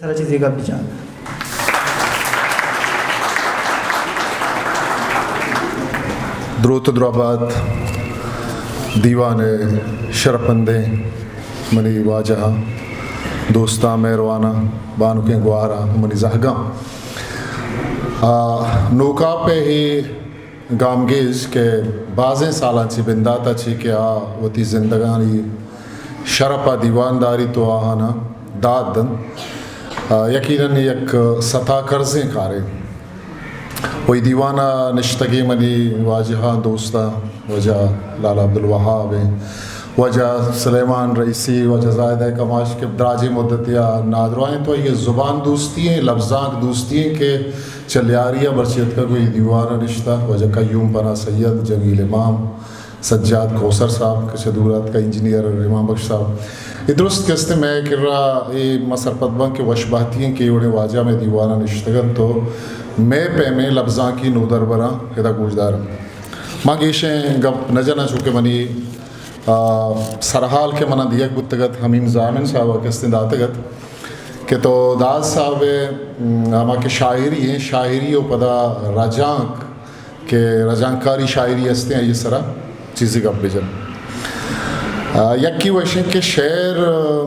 سرا چیزے گپ بجان۔ دروت و درابات دیوان ءِ شرپندیں منی واجہاں، دوستاں، مہرواناں، بانکیں گوہاراں، منی زہگاں۔ آ، نوکاپ ءِ اے گامگیج کہ بازیں سالاں چہ بندات ءَ چہ کہ آ وتی زندگانی شرپ ءَ دیوان داریت و آہاں داد دنت، آ، یقیناً یک ستا کرزیں کارے۔ و اے دیوان ءَ نشتگیں منی واجہاں، دوستاں، واجہ لالا عبدالوہاب ایں، واجہ سلیمان رئیسی، واجہ زاہد ءِ کماش کہ دراجیں مدتے ءَ نادراہ ایں، تو اے زبان دوستی ایں، لبزانک دوستی ایں کہ چہ لیاری ءَ مرچی اتکگ و اے دیوان ءَ نشتہ، واجہ قیوم پناہ سید، جمیل امام، سجاد کوثر صاحب کہ چہ دور اتکہ، انجینئر امام بخش صاحب۔ اے درست کہ استیں مئے کرا اے ما سرپد باں کہ وش بہتی ایں کہ اے وڑیں واجہ مئے دیوان ءَ نشتگ انت و مئے پیمیں لبزانکی نودربراں ادا گوشدار انت۔ ما گیشیں گپ نہ جناں، چونکہ منی، آ، سرحال کہ منا دیگ بوتگ ات، حمیم ضامن صاحب ءَ کہ استیں داتگ ات کہ تو داد صاحب ءِ، م، ہما کہ شاعری ایں، شاعری و پدا رجانک کہ رجانکاری شاعری استیں، آئی سرا چیزے گپ بجن۔ آ، یکی وشیں کہ شعر، آ،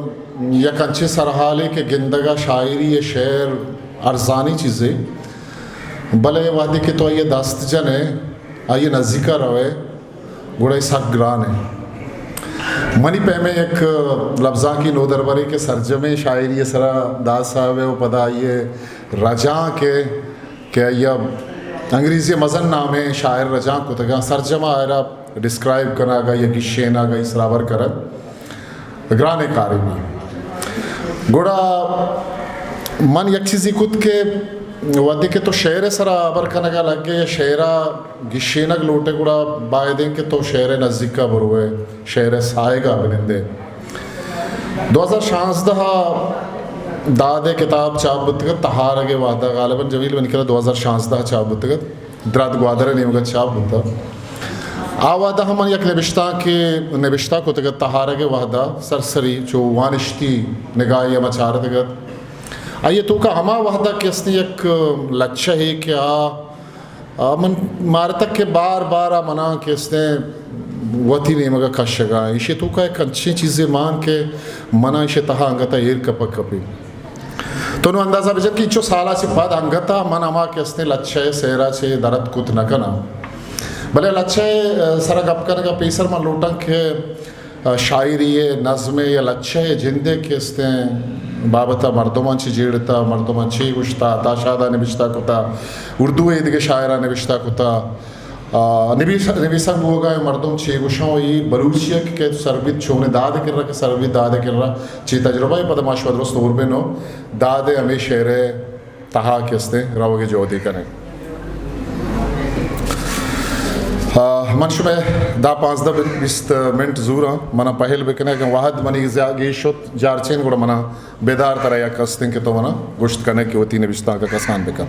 یک انچیں سرحالے کہ گندگا شاعری ءُ شعر ارزانی چیزے، بلے وہدے کہ تو آئی دست جنے، آئی نزیکا روے، گڑا اے سک گران ایں۔ منی پیمیں یک لبزانکی نودربرے کہ سرجمیں شاعری سرا داد صاحب ءِ و پدا آئی رجانک ءِ کہ آئی ءَ انگریزی ءَ مزن نامیں شاعر رجانک کتگاں، سرجم ءَ آئرا ڈسکرائب کنگ ءَ یا گیشینگ ءَ، اے سرا ہبر کنگ گرانیں کارے بی۔ گڑا من یک چیزے کت کہ وہدے کہ تو شعر ءِ سرا ہبر کنگ ءَ لگے یا شعر ءَ گیشینگ لوٹے، گڑا باید ایں کہ تو شعر ءِ نزیک ءَ بروئے، شعر ءِ ساہگ ءَ بنندے۔ دو ہزار شانزدہ ءَ داد ءِ کتاب چاپ بوتگ ات، تہارگ ءِ وہد ءَ، غالباً جمیل منی کرا دو ہزار شانزدہ ءَ چاپ بوتگ ات، درد گوادر ءِ نیمگ ءَ چاپ بوتگ۔ آ وہد ءَ ہم من یک نبشتانکے نبشتہ کتگ ات، تہارگ ءِ وہد ءَ سرسری چو وانشتی نگاہے ءَ ما چارتگ ات۔ آئی ءِ توکا ہما وہد ءَ کہ استیں یک لچہ ہے کہ آ آ، من مارتگ کہ بار بار آ منا کہ استیں وتی نیمگ ءَ کشگ ءَ ایں۔ ایشی توکا یک انچیں چیزے مان کہ منا ایشی تہا انگت ءَ ایر کپگ کپی۔ تو نوں اندازہ بجن کہ انچو سال ءَ چہ پد انگت ءَ من ہما کہ استیں لچہ ءِ سیر ءَ چہ در اتک کت نہ کناں۔ بلے لچہ ءِ سرا گپ کنگ ءَ پیسر من لوٹاں کہ شاعری ءِ، نظم ءِ یا لچہ ءِ جندے کہ استیں بابت ءَ مردماں چے جیڑتا، مردماں چے گوشتا، عطا شاد ءَ نبشتہ کتا، اردو ءِ ایدگہ شاعراں نبشتہ کتا، آ، نبیس-، نبیسگ بوگ ءَ مردم چے گوشاں، و اے بلوچی ءَ کہ کئے سر بیت، چونیں داد ءِ کرا کہ سر بیت، داد ءِ کرا چے تجربہ ءَ، پدا ما شما درست ہور بین و داد ءِ ہمے شعر ءِ تہا کہ استیں روگ ءِ جہدے کنیں۔ آ، من شمئے دہ پانزدہ بیست منٹ زوراں، منا پہل بکنے، اگاں وہد منی زیا-، گیش شت جارچین، گڑا منا بدار ترا یک استیں کہ تو منا گوشت کنے کہ وتی نبشتانک ءَ کسان بکن۔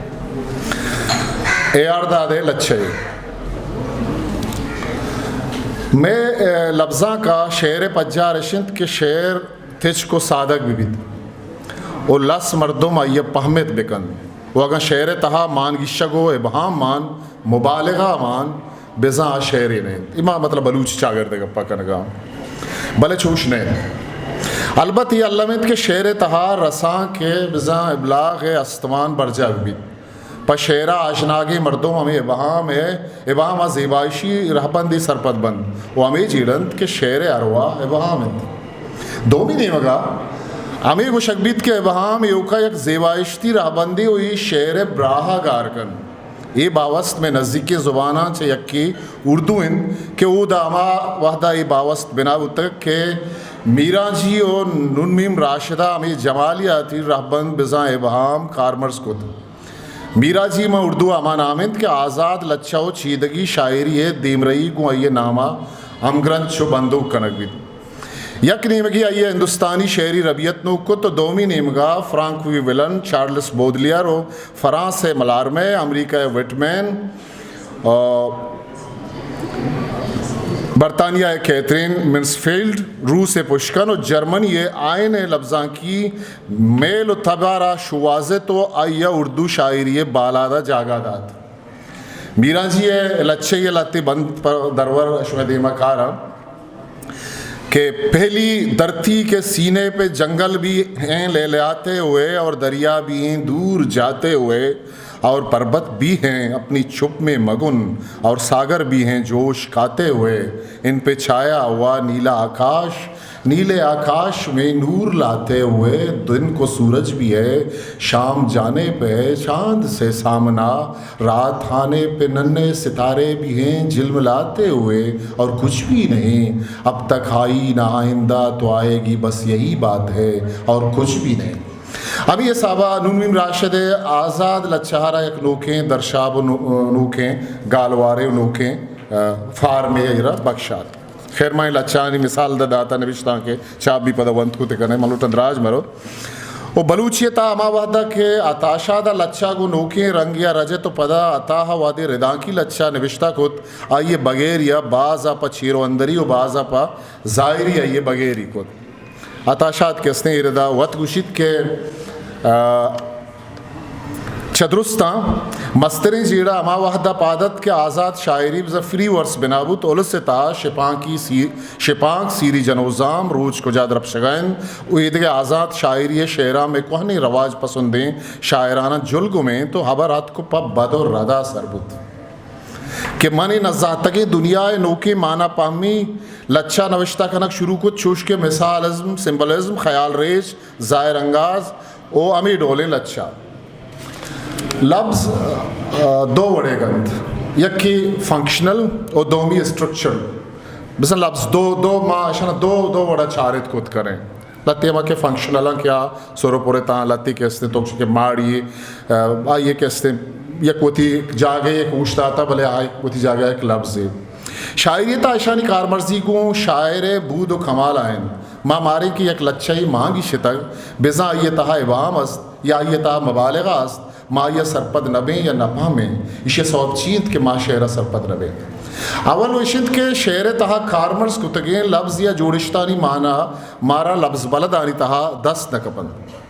اے آر داد ءِ لچہ۔ مئے، اے، لبزانک ءَ شعر ءِ پجار اش انت کہ شعر تچک و سادگ بہ بیت و لس مردم آئی ءَ پہمت بہ کنت و اگاں شعر ءِ تہا مان گیشگ و ابہام مان، مبالغہ مان، بزاں آ شعرے نہ انت۔ اے ما مطلب بلوچی چاگرد ءِ گپ ءَ کنگ ءَ آں، بلے چوش نہ انت۔ البت اے الم انت کہ شعر ءِ تہا رسانک ءِ بزاں ابلاغ ءِ استمان برجاہ بہ بیت۔ پہ شعر ءَ آشناگیں مردم ہمے ابہام ءِ، ابہام ءَ زیبائشی رہبندے سرپد بنت و ہمے جیڑ انت کہ شعر ءِ ارواہ ابہام انت۔ دومی نیمگ ءَ ہمے گوشگ بیت کہ ابہام ایوک ءَ یک زیبائشتی رہبندے و اے شعر ءِ براہ ءَ گار کنت۔ اے باوست مئے نزیکیں زباناں چہ یکے اردو انت کہ اودا ہما وہد ءَ اے باوست بنا بوتگ کہ میرانجی و نون میم راشد ءَ ہمے جمالیاتی رہبند بزاں ابہام کارمرز کت۔ میرانجی ماں اردو ءَ ہما نام انت کہ آزاد لچہ و چیدگی شاعری ءِ دیمرئی گوں آئی ءِ نام ءَ ہمگرنچ و بندوک کنگ بیت۔ یک نیمگے آئی ءَ ہندوستانی شعری ربیت نوک کت و دومی نیمگ ءَ فرانکوی ولن، چارلس بودلیئر و فرانس ءِ ملارمے، امریکہ ءِ وٹمین، آ، برطانیہ ءِ کیتھرین منسفیلڈ، روس ءِ پشکن و جرمنی ءِ آئین ءِ لبزانکی میل و تبارا شوہازت و آئی ءَ اردو شاعری ءِ بالاد ءَ جاگہ دات۔ میرانجی ءِ لچہ ءِ لہتے بند پہ درور شمئے دیما کاراں کہ پہلی دھرتی کے سینے پہ جنگل بھی ہیں لہلہاتے ہوئے اور دریا بھی ہیں دور جاتے ہوئے اور پربت بھی ہیں اپنی چھپ میں مگن اور ساگر بھی ہیں جوش کھاتے ہوئے، ان پہ چھایا ہوا نیلا آکاش، نیلے آکاش میں نور لاتے ہوئے، دن کو سورج بھی ہے، شام جانے پہ ہے، چاند سے سامنا، رات آنے پہ ننھے ستارے بھی ہیں جھلملاتے ہوئے، اور کچھ بھی نہیں اب تک آئی، نہ آئندہ تو آئے گی، بس یہی بات ہے اور کچھ بھی نہیں۔ ہمے حسابا نون میم راشد ءِ آزاد لچہ ءَ را یک نوکیں درشاب و نو-، نوکیں گالوارے و نوکیں، آ، فارمے ءَ را بکشات۔ خیر، ما اے لچہانی مثال دہ داتہ، نبشتانک ءِ چاپ بھی پدا ونت کت کنیں، من لوٹاں دراج مرو۔ و بلوچی ءِ تہا ہما وہدا کہ عطا شاد ءَ لچہ گوں نوکیں رنگے ءَ رجت و پدا عطا ءَ وہدے ردانکی لچہ نبشتہ کت، آئی ءِ بگیری ءَ باز ءَ پہ چیر و اندری و باز ءَ پہ ظاہری آئی ءِ بگیری کت۔ عطا شاد کہ استیں اے ردا وت گوشیت کہ، آ، چہ درستاں مستریں جیڑہ ہما وہدا پاد ات کہ آزات شاعری بزاں فری ورس بنا بوت، الس ءِ تہا شپانکی سی-، شپانک، سیری جنوزام، روچ کجا درپشگا انت و ایدگہ آزات شاعری ءِ شعراں مئے کوہنیں رواج پسندیں شاعراناں جل گم انت و ہبر اتک و پہ بد و ردا سر بوت۔ کہ من اے نزانتگیں دنیا ءِ نوکیں مانا پہمی لچہ نوشتہ کنگ شروع کت، چوش کہ مثالزم، سمبلزم، خیال ریچ، ظاہر انگاز و ہمے ڈولیں لچہ۔ لبز، آ، دو وڑے گنت، یکے فنکشنل و دومی اسٹرکچرل۔ بزاں لبز دو، دو ما اشانا دو، دو وڑا چارت کت کنیں۔ لہتے ہما کہ فنکشنل آں کہ آ سر و پر تاں، لہتے کہ استیں تو کہ ماڑی، آ، آئی کہ استیں یک وتی جاگہے یک اوشتاتا، بلے آ وتی جاگہ یک لبزے۔ شاعری تا اشانی کارمرزی گوں شاعر ءِ بود و کمال آئین۔ ما ماریں کہ یک لچہ ءِ مانگی شتگ، بزاں آئی ءِ تہا ابہام است یا آئی ءِ تہا مبالغہ است، ما آئی ءَ سرپد نہ بیں یا نہ پہمیں، ایشی ءِ سوب چی انت کہ ما شعر ءَ سرپد نہ بیں؟ اول و اش انت کہ شعر ءِ تہا کارمرز کتگیں لبز یا جوڑشتانی مانا مارا لبز بلدانی تہا دست نہ کپنت۔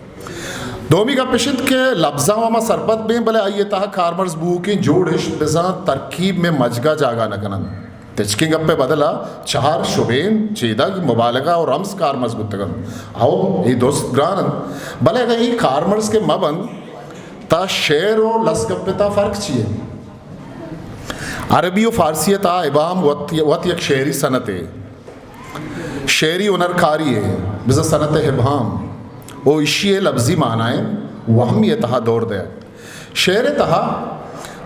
دومی گپ اش انت کہ لبزاں و ما سرپد بیں، بلے آئی ءِ تہا کارمرز بوؤکیں جوڑشت بزاں ترکیب مئے مجگ ءَ جاگہ نہ کننت۔ تچکیں گپ ءِ بدل ءَ چہر، شبین، چیدگ، مبالغہ و رمز کارمرز بوتگ انت۔ ہئو، اے درست گران انت، بلے اگاں اے کارمرز کہ مہ بنت، تہ شعر و لس گپ ءِ تہا فرق چی انت؟ عربی و فارسی ءِ تہا ابہام وت، وت یک شعری صنعتے، شعری ہنرکاری ءِ، بزاں صنعت ابہام و ایشی ءِ لبزی معنائیں وہمی ءِ تہا دور دئیگ۔ شعر ءِ تہا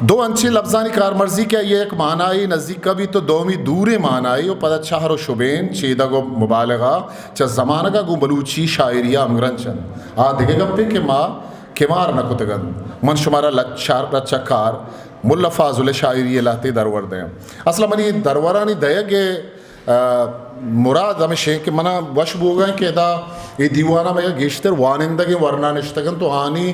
دو انچیں لبزانی کارمرزی کہ آئی ءِ یک معنائے نزیک بیت و دومی دوریں معنائے و پدا چہر و شبین، چیدگ و مبالغہ چہ زمانگ ءَ گوں بلوچی شاعری ءَ ہمگرنچ انت۔ آ دگہ گپے کہ ما کمار نہ کتگ انت۔ من شمارا لچار، لچہ کار ملا فاضل ءِ شاعری ءِ لہتے درور دیاں۔ اصل ءَ منی درورانی دئیگ ءِ، آ، مراد ہمیش انت کہ منا وش بوگ ءَ انت کہ ادا اے دیوان ءَ مئے گیشتر وانندگیں ورنا نشتگ انت و آنی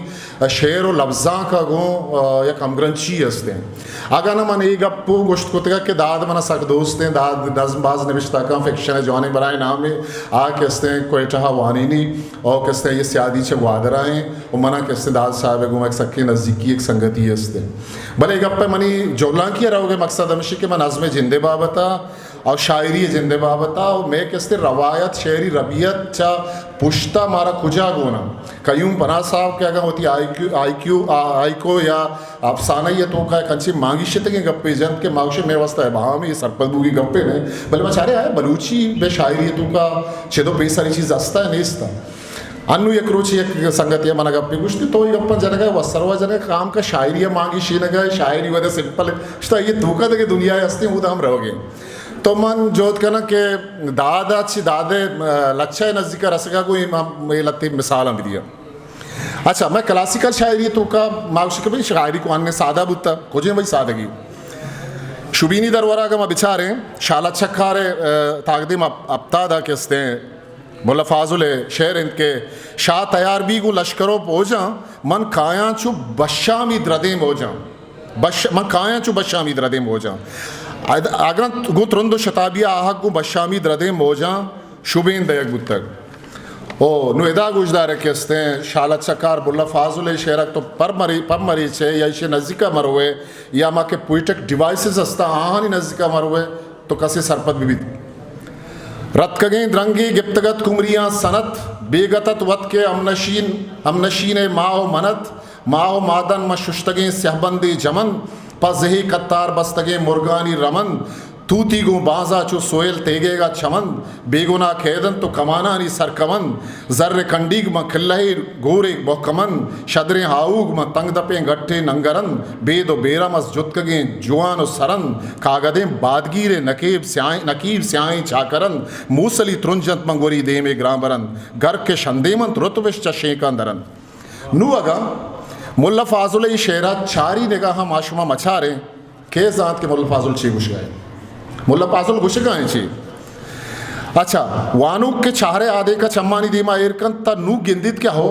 شعر و لبزانک ءَ گوں، آ، یک ہمگرنچی است انت۔ اگاں نہ من اے گپ گوشت کتگ کہ داد منا سک دوست انت، داد نظم باز نبشتہ کن، فکشن ءِ جوانیں بلاہیں نامے، آ کہ استیں کوئٹہ ءَ وانینی، او کہ استیں اے سیادی چہ گوادر ءَ ایں و منا کہ استیں داد صاحب ءَ گوں یک سکیں نزیکی، یک سنگتی است انت۔ بلے اے گپ ءَ منی جہلانکی ءَ روگ ءِ مقصد ہمیش انت کہ من نظم ءِ جند ءِ بابت ءَ او شاعری ءِ جند ءِ بابت ءَ او مئے کہ استیں روایت، شعری ربیت چہ پشت ءَ مارا کجا گون انت۔ قیوم پناہ صاحب کہ اگاں وتی آئی کیو، آئی کیو، آ، آئی کو یا افسانہ ءِ توکا یک انچیں مانگی شتگیں گپے جنت کہ ما گوشیں مئے واستہ ابہامے، سرپد بوگی گپے نہ، بلے ما چاریں آیا بلوچی بہ شاعری ءِ توکا چد و پیسر اے چیز است ءَ نیست ءَ۔ انوں یک روچے یک سنگتے ءَ منا گپے گوشتی، تو اے گپاں جنگ ءَ ئے، وسروا جنگ ءَ ئے، کام کا شاعری ءَ مانگی شینگ ءَ ئے، شاعری وھدے سمپل انت، گوشت آئی ءِ توکا دگہ دنیا ءَ ہستیں، اودا ہم روگ ءَ ایں۔ تو من جہد کناں کہ داد ءَ چہ داد ءِ، آ، لچہ ءِ نزیک ءَ رسگ ءَ گوں اے ما، اے لہتے مثالاں بدیاں۔ اچھا، مئے کلاسیکل شاعری ءِ توکا ما گوشیں کہ بھئی شاعری کوہنیں سادہ بوتہ، کجیں بھئی سادگی؟ شبینی درور ءَ اگاں ما بچاریں، شالا چکار ءِ، آ، تاکدیم ہپ-، ہپتاد ءَ کہ استیں ملا فاضل ءِ شعر انت کہ شاہ تیار بی گوں لشکر و پوجاں، من کایاں چو بشامید ردیں موجاں۔ بش-، من کایاں چو بشامید ردیں موجاں۔ اگاں گوں ترند و شتابی آہگ گوں بشامی دردیں موجاں شبین دئیگ بوتگ۔ او نوں ادا گوشدار کہ استیں شالت چکار ملا فاضل ءِ شعرک تو پر مری-، پر مریچ ئے یا ایشی نزیکا مروئے یا ما کہ پوئٹک ڈیوائسز ہستاں آہانی نزیکا مروئے تو کسے سرپد بہ بیت۔ رتکگیں درنگے گپتگت کمریاں سنت، بیگتت وت کہ ہمنشین، ہمنشین ءِ ماہ و منت، ماہ و مادن ماں ششتگیں سیہبندے جمن، پہ زہی کتار بستگیں مرگانی رمن، توتی گوں بانزا چو سویل تیگیگا چمن، بے گناہ کیدنت و کمانانی سرکمن، زر کنڈیگ ماں کلہے گورے بہکمن، شدریں ہاؤگ ماں تنگ دپیں گٹے ننگرن، بید و بیرم از جتکگیں جوان و سرن، کاگدیں بادگیرے نکیب سیاہیں، نکیب سیاہیں چاکرن، موسلی ترنجنت ماں گوری دیمے گران برن، گرک شندیمنت رتبش چہ شینکاں درن۔ نوں اگاں ملا فاضل ءِ اے شعر ءَ چاری نگاہاں ما شما مچاریں، کئے زانت کہ ملا فاضل چے گوشگا ایں؟ ملا فاضل گوشگا ایں چے؟ اچھا، وانوک کہ چہرے آدینک ءَ چمانی دیما ایر کنت، تہ نوں گندیت کہ ہو،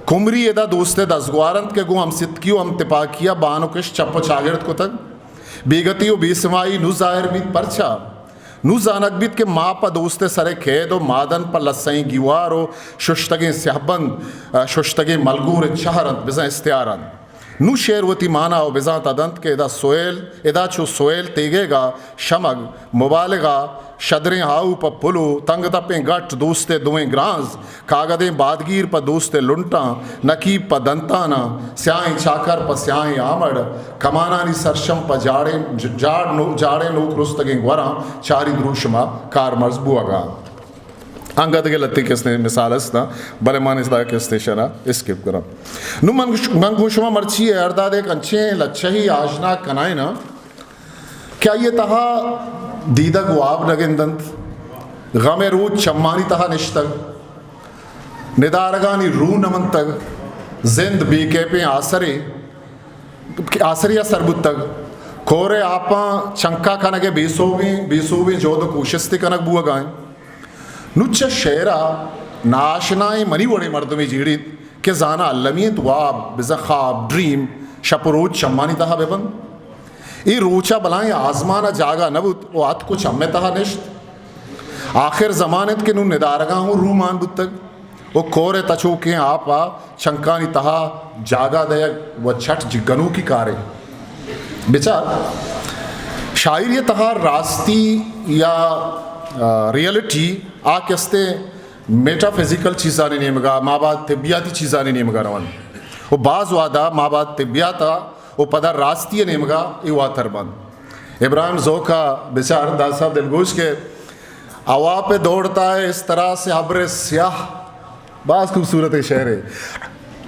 کمری ادا دوست ءِ دزگوار انت کہ گوں ہم ستکی و ہم تپاکی ءَ بانکش چپ و چاگرد کتگ۔ بیگتی و بے سمائی نوں ظاہر بیت، پرچا؟ نوں زانگ بیت کہ ما پہ دوست ءِ سر ءَ کید و مادن پہ لسئیں گیوار و ششتگیں سیہبند، ءَ، ششتگیں ملگور ءِ چہر انت، بزاں استعار انت۔ نوں شعر وتی مانا و بزانت دنت کہ ادا سویل، ادا چو سویل تیگیگا شمگ، مبالغہ، شدریں ہاؤ پہ پلو، تنگ دپیں گٹ، دوست ءِ دوئیں گرانز، کاگدیں بادگیر پہ دوست ءِ لنٹاں، نکیب پہ دنتاناں، سیاہیں چاکر پہ سیاہیں آمڑ، کمانانی سرشم پہ جاڑیں ج-، جاڑ نو-، جاڑیں نوک رستگیں گوراں چاری دروشم ءَ کارمرز بوہگا انت۔ انگت دگہ لہتے کستیں مثال است انت، بلے من ادا کستیں شرا اسکپ کناں۔ نوں من گوش-، من گوں شما مرچی اے ارداد ءِ یک انچیں لچہے آژنا کنائیناں کہ آئی ءِ تہا دیدگ واب نہ گندنت، غم ءِ روچ چمانی تہا نشتگ، ندارگانی رو نہ منتگ، زند بے کیپیں آسرے، آسرے ءَ سر بوتگ، کور ءِ آپاں چنکا کنگ ءِ بے سوبیں، بے سوبیں جہد ءُ کوشستے کنگ بوہگا انت۔ نوں چہ شعر ءَ ناآشنائیں منی وڑیں مردمے جیڑیت کہ زاناں المی انت واب، بزاں خواب، ڈریم، شپ ءُ روچ چمانی تہا بہ بنت۔ اے روچ ءَ بلاہیں آزمان ءَ جاگہ نہ بوت ءُ اتک ءُ چم ءِ تہا نشت۔ آخر زمان انت کہ نوں ندارگاں ہوں رومان بوتگ ءُ کور ءِ تچوکیں آپ ءَ چنکانی تہا جاگہ دئیگ و چٹ جگنوکی کارے۔ بچار، شاعری ءِ تہا راستی یا، آ، ریئلٹی آ کستیں میٹافزیکل چیزانی نیمگا، مابعد طبیاتی چیزانی نیمگا رون و باز وہدا مابعد طبیات ءَ و پدا راستی ءِ نیمگا اے واتر بنت۔ ابراہیم ذوق ءَ بچار، داد صاحب دلگوش کہ ہوا پہ دوڑتا ہے اس طرح سے ابر سیاہ، باز خوبصورت شعرے۔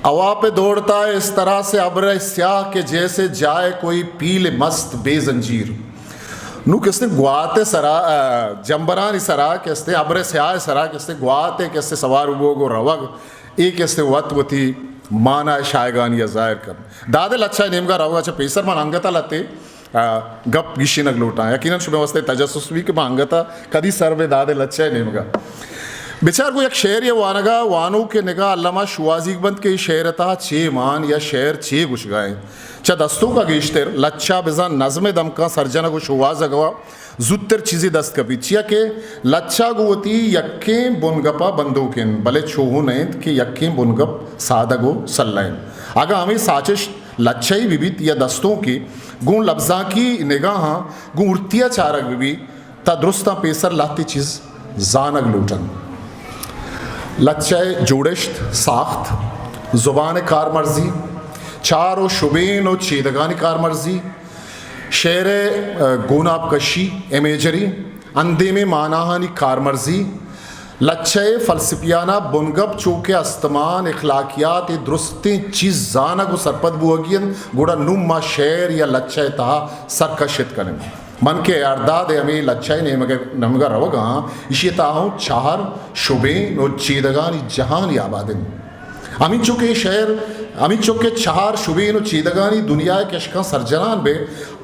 ہوا پہ دوڑتا ہے اس طرح سے ابر سیاہ کہ جیسے جائے کوئی پیل مست بے زنجیر۔ نوں کستیں گوات ءِ سرا، آ، جمبرانی سرا کستیں ابر سیاہ ءِ سرا کستیں گوات ءِ کستیں سوار بوگ ءُ روگ، اے کستیں وت وتی مانا ءِ شاہگانی ءَ ظاہر کن۔ داد ءِ لچہ ءِ نیمگا روگ ءَ چہ پیسر من انگت ءَ لہتے، آ، گپ گیشینگ لوٹاں۔ یقیناً شمئے واسطہ تجسس بی کہ من انگت ءَ کدی سر بہ داد ءِ لچہ ءِ نیمگا۔ بچار گوں یک شعرے ءِ وانگا وانوک ءِ نگاہ الما شوہازیگ بنت کہ اے شعر ءِ تہا چے مان یا شعر چے گوشگا انت۔ چہ دستونک ءَ گیشتر لچہ بزاں نظم ءِ دمکاں سرجنگ ءُ شوہازگ ءَ زوتر چیزے دست کپیت، چیا کہ لچہ گوں وتی یکیں بنگپ ءَ بندوک انت، بلے چو ہوں نہ انت کہ یکیں بنگپ سادگ ءُ سلہ انت۔ اگاں ہمے ساچشت لچہے بہ بیت یا دستونکے، گوں لبزانکی نگاہاں گوں ارتی ءَ چارگ بہ بیت، تہ درستاں پیسر لہتے چیز زانگ لوٹ انت۔ لچہ ءِ جوڑشت، ساخت، زبان ءِ کارمرزی، چار ءُ شبین ءُ چیدگانی کارمرزی، شعر ءِ، آ، گوناپ کشی، امیجری، اندیمیں ماناہانی کارمرزی، لچہ ءِ فلسفیانہ بنگپ چو کہ استمان، اخلاقیات، اے درستیں چیز زانگ ءُ سرپد بوہگی انت، گڑا نوں ما شعر یا لچہ ءِ تہا سرکشت کنیں۔ من کہ اے ارداد ءِ ہمے لچہ ءِ نیمگ ءَ، نیمگ ءَ روگ ءَ آں، ایشی ءِ تہا ہوں چہر، شبین ءُ چیدگانی جہانے آباد انت۔ ہمینچو کہ شعر، ہمینچو کہ چہر، شبین ءُ چیدگانی دنیا ءِ کشکاں سرجنان بہ،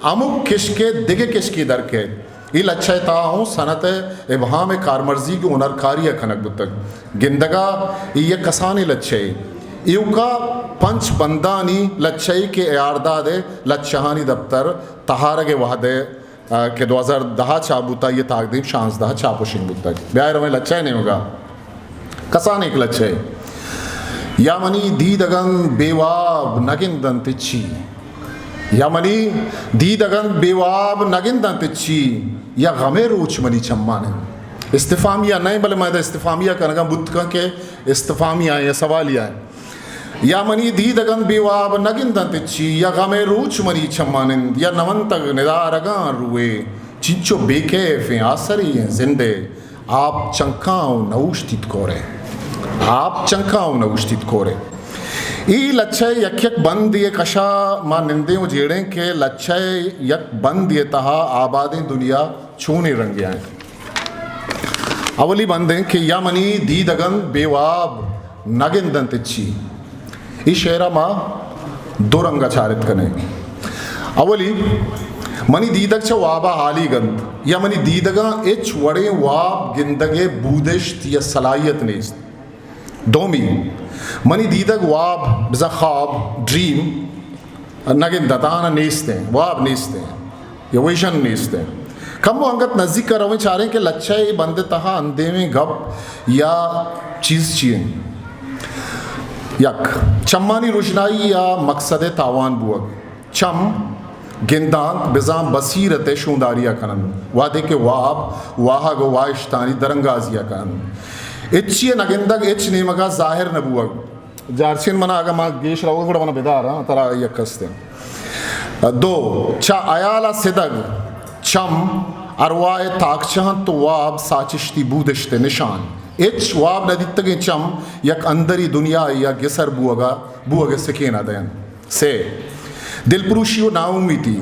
ہمک کشک ءَ دگہ کشکے در کئیت۔ اے لچہ ءِ تہا ہوں صنعت ءِ ابہام ءِ کارمرزی گوں ہنرکاری ءَ کنگ بوتگ۔ گندگ ءَ اے یک کسانیں لچہ یے۔ ایوک ءَ پنچ بندانی لچہ یے کہ اے ارداد ءِ لچہانی دپتر تہارگ ءِ وہد ءِ آ، کہ دوہزار دہ ءَ چاپ بوتا، یہ تاکدیم شانزدہ ءَ چاپ و شنگ بوتگ۔ بیائے رویں لچہ ءِ نیمگا۔ کسانیں یک لچہ۔ یا منی دیدگان بے واب نگندنت چی۔ یا منی دیدگان بے واب نگندنت چی۔ یا غمے روچ منی چمان انت۔ استفہامیہ نہ، بلے ما ادا استفہامیہ کنگا بوت کن کہ استفہامیہ یا سوالیہ۔ یا منی دیدگان بے واب نگندنت چی، یا غمے روچ منی چمان انت، یا نونتگ ندارگاں روئے، چنچو بے کیفیں آسری ایں زندے، آپ چنکاں و نہ اوشتیت کورے۔ آپ چنکاں و نہ اوشتیت کورے۔ ای لچہ یک یک بندے کشا ما نندیں و جیڑیں کہ لچہ یک بندے تہا آبادیں دنیا چونیں رنگے آئیں۔ اولی بند انت کہ یا منی دیدگان بے واب نگندنت چی۔ ای شعرا ما دو رنگا چارت کنیں۔ اولی، منی دیدگ چہ وابا حالی گنت، یا منی دیدگاں ہچ وڑیں واب گندگے بودشت یا صلاحیت نیست۔ دومی، منی دیدگ واب، بزاں خواب، ڈریم، نگندنت، آہاں نیست انت، واب نیست انت، یا ویژن نیست انت۔ کمو انگت نزیک ءَ رویں چاریں کہ لچہ ءِ بند ءِ تہا اندیمیں گپ یا چیز چی انت؟ یک، چمانی رژنائی یا مقصد ءِ تاوان بوگ۔ چم گندانک بزاں بصیرت ءِ شونداری ءَ کننت، وہدے کہ واب، واہگ و واہشتانی درانگازی ءَ کننت۔ ہچی ءِ نہ گندگ، ہچ نیمگا ظاہر نہ بوگ۔ جارچین منا اگاں ما گیش روگ گڑا منا بدار، ہاں، ترا یک ہستیں۔ دو، چہ حیال ءَ سدگ، چم، ارواہ ءِ تاکچہ انت و واب ساچشتی بودشت ءِ نشان۔ ہچ واب نہ دیتگیں چم یک اندری دنیاے یا گسر بوگ ءَ، بوگ ءِ سکین ءَ دئینت۔ سے، دلپروشی و ناامیتی۔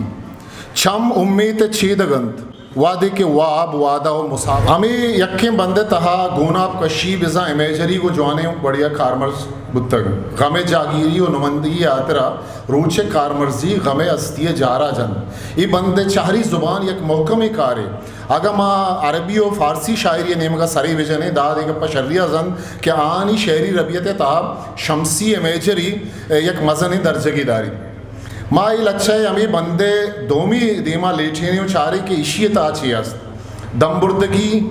چم امیت ءِ چیدگ انت، وہدے کہ واب وعدہ و مسافر۔ ہمے یکیں بند ءِ تہا گوناپ کشی بزاں امیجری گوں جوانیں وڑے ءَ کارمرز بوتگ۔ غم ءِ جاگیری و نمندگی ءِ ہاترا روچ ءِ کارمرزی غم ءِ ہستی ءِ جارا جنت۔ اے بند ءِ چہری زبان یک مہکمیں کارے۔ اگاں ما عربی و فارسی شاعری ءِ نیمگا سرے بجنیں، داں اے گپ ءَ شری ءَ زنت کہ آہانی شعری ربیت ءِ تہا شمسی امیجری یک مزنیں درجگے داریت۔ ما اے لچہ ءِ ہمے بند ءِ دومی دیما لیٹینیں و چاریں کہ ایشی ءِ تہا چے است۔ دمبردگی،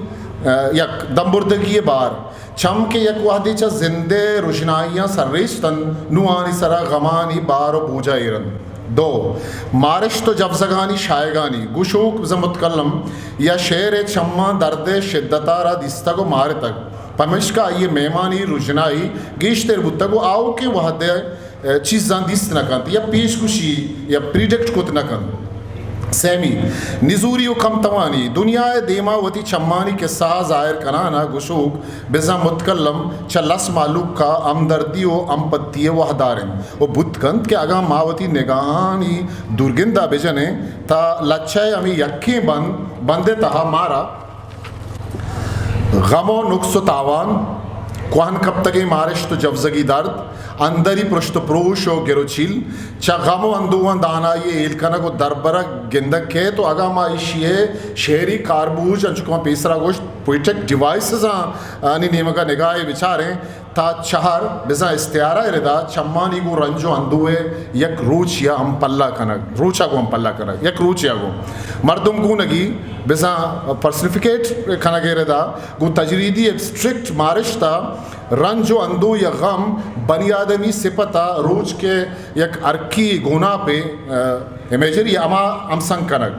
یک دمبردگی ءِ بار۔ چم کہ یک وہدے چہ زند ءِ رژنائیاں سرریچ اتنت، نوں آہانی سرا غمانی بار و بوجا ایر انت۔ دو، مارشت و جوزگانی شایگانی۔ گشوک بزاں متکلم یا شعر ءِ چماں درد ءِ شدت ءَ را دیستگ و مارتگ، پمشکا آئی ءِ مہمانی رژنائی گیشتر بوتگ و آؤکیں وہد ءِ چیزاں دیست نہ کنت یا پیشگوشی یا پریڈکٹ کت نہ کنت۔ سیمی، نزوری و کم توانی۔ دنیا ءِ دیما وتی چمانی کسہ ءَ ظاہر کنان ءَ گشوک بزاں متکلم چہ لس مہلوک ءَ ہمدردی و ہمپتی ءِ واہدار انت و بوت کنت کہ اگاں ما وتی نگاہانی دورگند ءَ بجنیں تہ لچہ ءِ ہمے یکیں بند، بند ءِ تہا مارا غم و نقص و تاوان، کوہن کپتگیں مارشت و جوزگی درد، اندری پرشت و پروش و گر و چیل، چہ غم و اندوہاں دانائی ءِ ہیل کنگ و دربرگ گندگ کیت و اگاں ما ایشی ءِ شعری کاربوج، انچو کہ ما پیسرا گوشت، پوئٹک ڈیوائسزاں آنی نیمگا نگاہے بچاریں، تہ چہر بزاں استعارہ ءِ ردا چمانی گوں رنج و اندوہ ءِ یک روچ یا ہم پلہ کنگ، روچا گوں ہم پلہ کنگ، یک روچے ءَ گوں مردم گونگی بزاں پرسنیفیکیٹ کنگ ءِ ردا گوں تجریدی ایبسٹریکٹ مارشت ءَ رنج و اندوہ یا غم بنی آدمی سپت ءَ روچ کہ یک ارکی گوناپے، آ، امیجری ہما ہمسنگ کنگ۔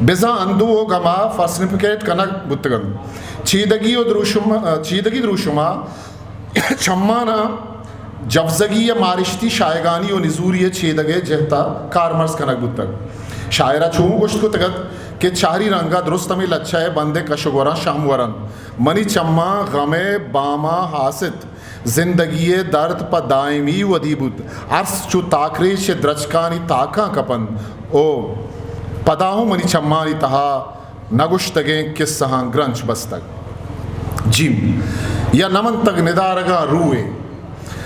بزاں اندوہ و گما پرسنیفیکیٹ کنگ بوتگ انت۔ چیدگی و دروشم، آ، چیدگی دروشما چمانا جوزگی یا مارشتی شایگانی و نزوری ءِ چیدگ ءِ جہتا کارمرز کنگ بوتگ۔ شاعرا چون گوشت کتگ ات کہ چہری رنگا درست ہمے لچہ ءِ بند ءِ کش و گوراں شہم ورنت۔ منی چماں غم ءِ باماں ہاست، زندگی ءِ درد پہ دائمی ودی بوت۔ ارس چو تاکریچ ءِ درچکانی تاکاں کپنت۔ او پدا ہوں منی چمانی تہا نہ گوشتگیں کسہاں گرنچ بستگ۔ جیم، یا نہ منتگ ندارگاں روئے۔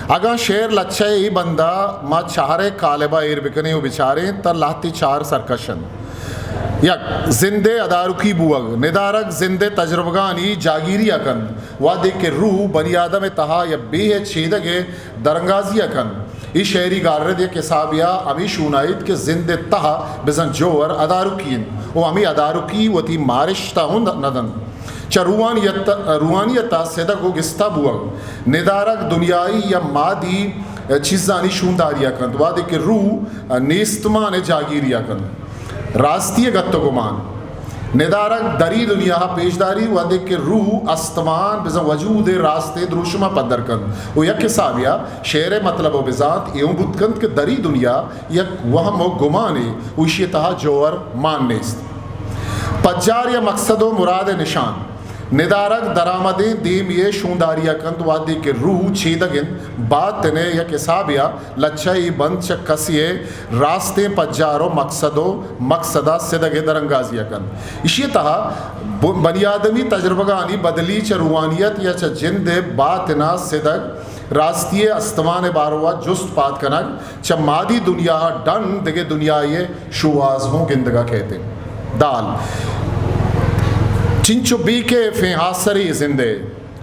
اگاں شعر لچہ ءِ اے بندا ما چہر ءِ کالبا ایر بکنیں و بچاریں تہ لہتے چہر سرکش انت۔ یک، زند ءِ ادارکی بوگ، ندارگ زند ءِ تجربگانی جاگیری ءَ کنت، وہدے کہ روح بنی آدم ءِ تہا یا بیہ ءِ چیدگ ءِ درانگازی ءَ کنت۔ اے شعری گالرد یک حسابے ءَ ہمے شونائیت کہ زند ءِ تہا بزاں جوہر ادارکی انت و ہمے ادارکی وتی مارشت ءَ ہوں نہ دنت۔ چہ روحانیت، روحانیت ءَ سدگ و گستا بوگ، ندارگ دنیائی یا مادی چیزانی شونداری ءَ کنت، وہدے کہ روح نیستمان ءِ جاگیری ءَ کنت۔ راستی ءِ گت و گمان۔ ندارگ دری دنیا ءَ پیشداری، وہدے کہ روح استمان بزاں وجود ءِ راستیں دروشم ءَ پدر کنت و یک حسابے ءَ شعر ءِ مطلب و بزانت اے اوں بوت کنت کہ دری دنیا یک وہم و گمانے و ایشی ءِ تہا جوہر مان نیست۔ پجار یا مقصد و مراد ءِ نشان۔ ندارگ درآمدیں دیمے ءِ شونداری ءَ کنت، وہدے کہ روح چیدگ انت، باطن ءِ یک حسابے ءَ لچہ ءِ بند چہ کسے ءِ راستیں پجار و مقصد و مقصد ءَ سدگ ءِ درانگازی ءَ کنت۔ ایشی ءِ تہا ب-، بنی آدمی تجربگانی بدلی چہ روحانیت یا چہ جند ءِ باطن ءَ سدگ، راستی ءِ استمان ءِ باروا جست پاد کنگ، چہ مادی دنیا ءَ ڈن دگہ دنیاے ءِ شوہاز ہوں گندگ ءَ کئیت۔ دال۔ چنچو بے کیفیں آسرے زند ءِ۔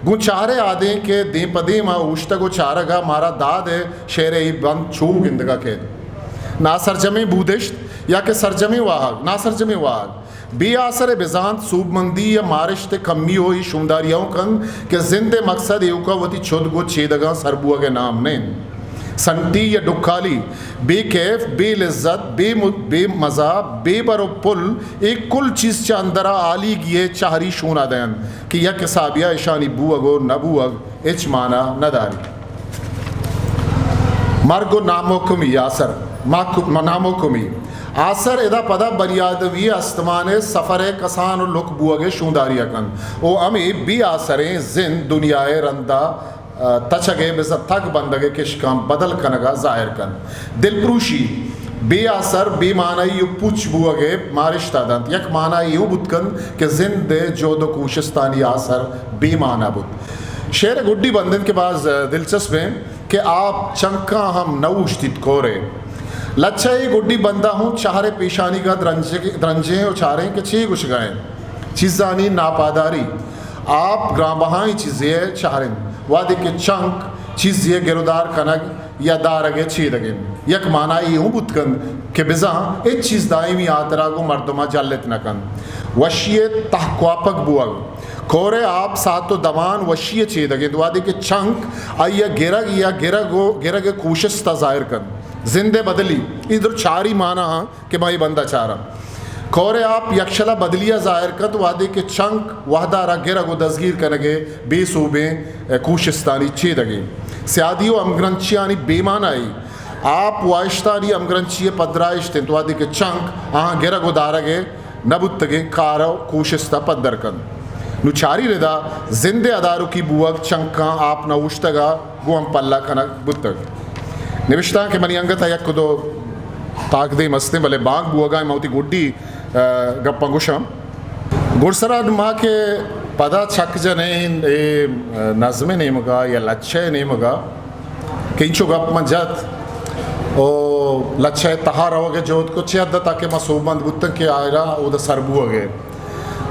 گوں چہرے آدینک ءِ دیم پہ دیم ءَ اوشتگ و چارگ ءَ مارا داد ءِ شعر ءِ اے بند چو گندگ ءَ کئیت۔ ناسرجمیں بودشت یا کہ سرجمیں واہگ، ناسرجمیں واہگ۔ بے آسر ءِ بزانت سوبمندی یا مارشت ءِ کمی و اے شونداری ءَ اوں کنت کہ زند ءِ مقصد ایوک ءَ وتی چدگ و چیدگاں سر بوہگ ءِ نام نہ انت۔ سنٹی یا ڈکالی، بے کیف، بے لذت، بے م-، بے مزہ، بے بر و پل، اے کل چیز چہ اندر ءَ آلیگی ءِ چہری شون ءَ دئینت کہ یک حسابے ءَ اشانی بوہگ و نہ بوہگ ہچ مانا نہ داریت۔ مرگ و نامحکمی آسر، ماکو-، نامحکمی آسر ادا پدا بنی آدمی ءِ استمان ءِ سفر ءِ کسان و لک بوہگ ءِ شونداری ءَ کنت و ہمے بے آسریں زند دنیا ءِ رند ءَ تچگ ءِ بزاں تگ بندگ ءِ کشکاں بدل کنگ ءَ ظاہر کنت۔ دلپروشی، بے آسر، بے مانائی و پوچ بوہگ ءِ مارشت ءَ دنت۔ یک مانائے اوں بوت کنت کہ زند ءِ جہد و کوشستانی آسر بے مانا بوت۔ شعر ءِ گڈی بند انت کہ باز دلچسپ انت کہ آپ چنکاں ہم نہ اوشتیت کورے۔ لچہ ءِ گڈی بند ءَ ہوں چہر ءِ پیشانیگ ءَ درنج-، درنجیں و چاریں کہ چے گوشگ ءَ انت۔ چیزانی ناپاداری۔ آپ گرانبہائیں چیزے ءِ چہر انت، وہدے کہ چنک چیزے ءِ گرودار کنگ یا دارگ ءِ چیدگ انت۔ یک مانائے اوں بوت کنت کہ بزاں ہچ چیز دائمی ہاترا گوں مردم ءَ جلت نہ کنت۔ وشی ءِ تہکواپگ بوہگ۔ کور ءِ آپ سات و دمان وشی ءِ چیدگ انت، وہدے کہ چنک آئی ءِ گرگ یا گرگ و گرگ ءِ کوشست ءَ ظاہر کنت۔ زند ءِ بدلی، اے در چاری مانا آں کہ ما اے بند ءَ چاراں۔ کور ءِ آپ یکشل ءَ بدلی ءَ ظاہر کنت، وہدے کہ چنک وہد ءَ را گرگ و دزگیر کنگ ءِ بے سوبیں کوشستانی چیدگ انت۔ سیادی و ہمگرنچیانی بے مانائی۔ آپ واہشتانی ہمگرنچی ءِ پدرائشت انت، وہدے کہ چنک آہاں گرگ و دارگ ءِ نہ بوتگیں کار و کوشست ءَ پدر کنت۔ نوں چاری ردا زند ءِ ادارکی بوہگ چنکاں آپ نہ اوشتگ ءَ گوں ہم پلہ کنگ بوتگ۔ نبشتانک ءَ منی انگت ءَ یک دو تاکدیم استیں، بلے بانگ بوہگ ءَ من وتی گڈی، آ، گپاں گوشاں۔ گڈسرا ما کہ پدا چک جنیں اے، آ، نظم ءِ نیمگ ءَ یا لچہ ءِ نیمگ ءَ کہ انچو گپ من جت و لچہ ءِ تہا روگ ءِ جہد کت، چہ حد ءَ تاکہ ما سوبمند بوتن کہ آئرا اودا سر بوہگ ءَ۔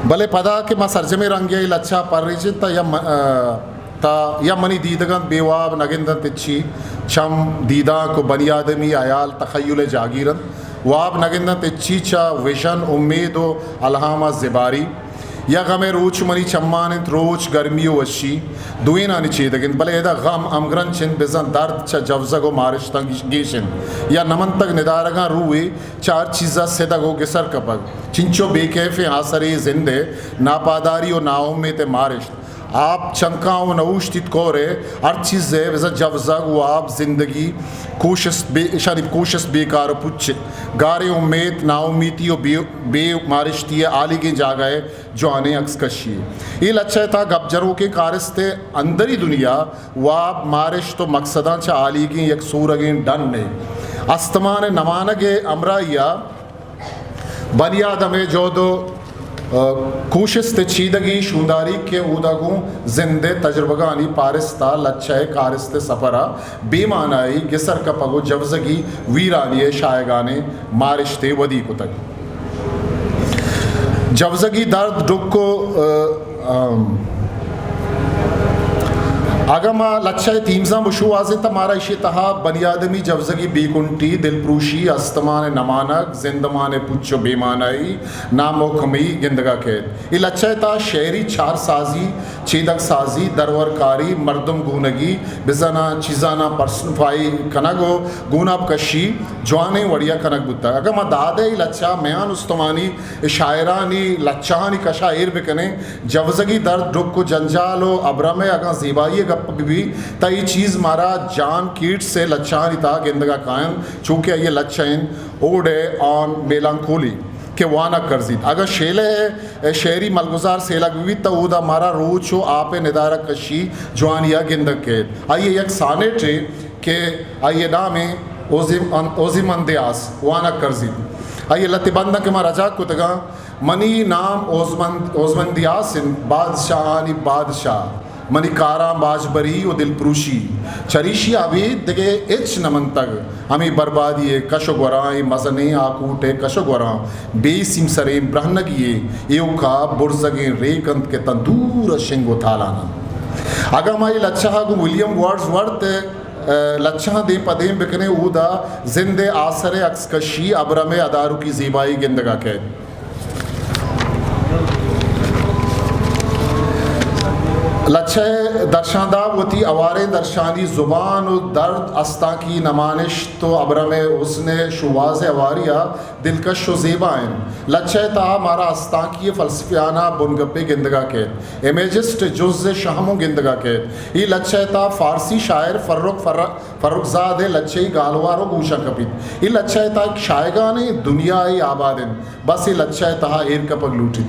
بلے پدا کہ ما سرجمیں رنگے ءَ لچہ ءَ پریچت تا یا م-، آ، تا یا منی دیدگ انت، بے واب نہ گند انت ہچی، چم، دیدانک و بنی آدمی ہیال تخیل ءِ جاگیر انت۔ واب نہ گند انت ہچی، چہ وژن، امید و الہام ءَ زباری۔ یا غم ءِ روچ منی چمان انت، روچ، گرمی و وشی دوئینانی چیدگ انت، بلے ادا غم ہمگرنچ انت، بزاں درد چہ جوزگ و مارشتاں گیش، گیش انت۔ یا نمنتگ ندارگاں روئے چہ ہر چیز ءَ سدگ و گسر کپگ، چنچو بے کیفیں آسرے زند ءِ ناپاداری و ناامیت ءِ مارشت۔ آپ چنکاں و نہ اوشتیت کور ءِ ہر چیز ءِ بزاں جوزگ، واب، زندگی، کوشست بے، اشانی کوشست بیکار و پچ۔ گاریں امیت، ناامیتی و بے، بے مارشتی ءِ ہالیگیں جاگہ ءِ جوانیں عکس کشی۔ اے لچہ ءِ تہا گپ جنوکیں کارست ءِ اندری دنیا، واب، مارشت و مقصداں چہ ہالیگیں یک سورگیں ڈن ءِ استمان ءِ نمانگ ءِ ہمراہی ءَ بنی آدم ءِ جہد و، آ، کوشست ءِ چیدگی شونداری کہ اودا گوں زند ءِ تجربگانی پارست ءَ لچہ ءِ کارست ءِ سپر ءَ بے مانائی، گسر کپگ و جوزگی ویرانی ءِ شاہگانیں مارشتے ودی کتگ۔ جوزگی درد، ڈک و، آ، آم، اگاں ما لچہ ءِ تیمزاں بشوازیں تہ مارا ایشی ءِ تہا بنی آدمی جوزگی بے کنٹی، دلپروشی، استمان ءِ نمانگ، زندمان ءِ پچ ءُ بے مانائی، نامحکمی گندگ ءَ کیت۔ اے لچہ ءِ تہا شعری چار سازی، چیدگ سازی، درور کاری، مردم گونگی، بزاناں چیزاناں پرسنفائی کنگ ءُ گوناپ کشی جوانیں وڑیا کنگ بوتگ۔ اگاں ما داد ءِ اے لچہ ءَ میان استمانی شاعرانی لچہانی کشا ایر بکنیں، جوزگی درد، ڈک ءُ جنجال ءُ ابرم ءِ اگاں زیبائی ءِ گپ بہ بیت، تہ اے چیز مارا جان کیٹس ءِ لچہانی تہا گندگ ءَ کاینت، چو کہ آئی ءِ لچہ انت اوڈے آن میلانکولی کہ وانگ کرزیت۔ اگاں شیلہ ءِ شعری ملگزار سیلگ بہ بیت، تہ اودا مارا روچ ءُ آپ ءِ ندارگ کشی جوانی ءَ گندگ کیت۔ آئی ءِ یک سانیٹے کہ آئی ءِ نام انت اوزیم-، اوزیمندیاس وانگ کرزیت۔ آئی ءِ لتے بنداں کہ ما رجاک کتگاں، منی نام اوزمند-، اوزمندیاس انت، بادشاہانی بادشاہ۔ منی کاراں باجبری ءُ دلپروشی۔ چریشی ءَ ابید دگہ ہچ نہ منتگ۔ ہمے بربادی ءِ کش ءُ گوراں، اے مزنیں آکوٹ ءِ کش ءُ گوراں، بے سیمسریں برہنگی ءِ ایوک ءَ برزگیں ریک انت کہ تاں دور ءَ شنگ ءُ تالان انت۔ اگاں ما اے لچہ ءَ گوں ولیم ورڈز ورتھ ءِ، ءَ، لچہاں دیم پہ دیم بکنیں، اودا زند ءِ آسر ءِ عکس کشی، ابرم ءِ اداروکی زیبائی گندگ ءَ کیت۔ لچہ ءِ درشانداب وتی ہواریں درشانی زبان ءُ درد، استانکی نمانشت ءُ ابرم ءِ حسن ءِ شوہاز ءِ ہواری ءَ دلکش ءُ زیبا انت۔ لچہ ءِ تہا مارا استانکی ءِ فلسفیانہ بنگپے گندگ ءَ کیت۔ امیجسٹ ءِ جز ءِ شہم اوں گندگ ءَ کیت۔ اے لچہ ءِ تہا فارسی شاعر فرخ فر-، فرخ زاد ءِ لچہی گالوار ءُ گوشاں کپیت۔ اے لچہ ءِ تہا یک شایگانیں دنیاے آباد انت۔ بس اے لچہ ءِ تہا ایر کپگ لوٹیت۔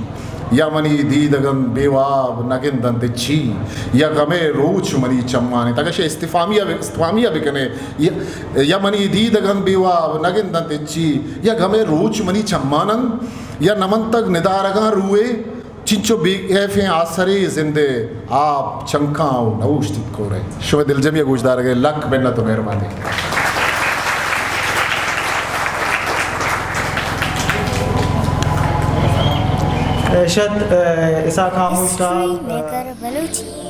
یا منی دیدگ انت بے واب، نہ گند انت ہچی، یا غم ءِ روچ منی چمان انت۔ اگاں شے استفہامی ءَ بہ-، استفہامی ءَ بکنے، یا، یا منی دیدگ انت بے واب، نہ گند انت ہچی، یا غم ءِ روچ منی چمان انت، یا نہ منتگ ندارگاں روئے، چنچو بے کیفیں آسرے زند ءِ آپ چنکاں ءُ نہ اوشتیت کورے۔ شمئے دلجمی ءَ گوشدارگ ءِ لک منت ءُ مہربانی۔ ارشد، ءَ، اسحاق خاموش صاحب، ہسٹری میکر بلوچی۔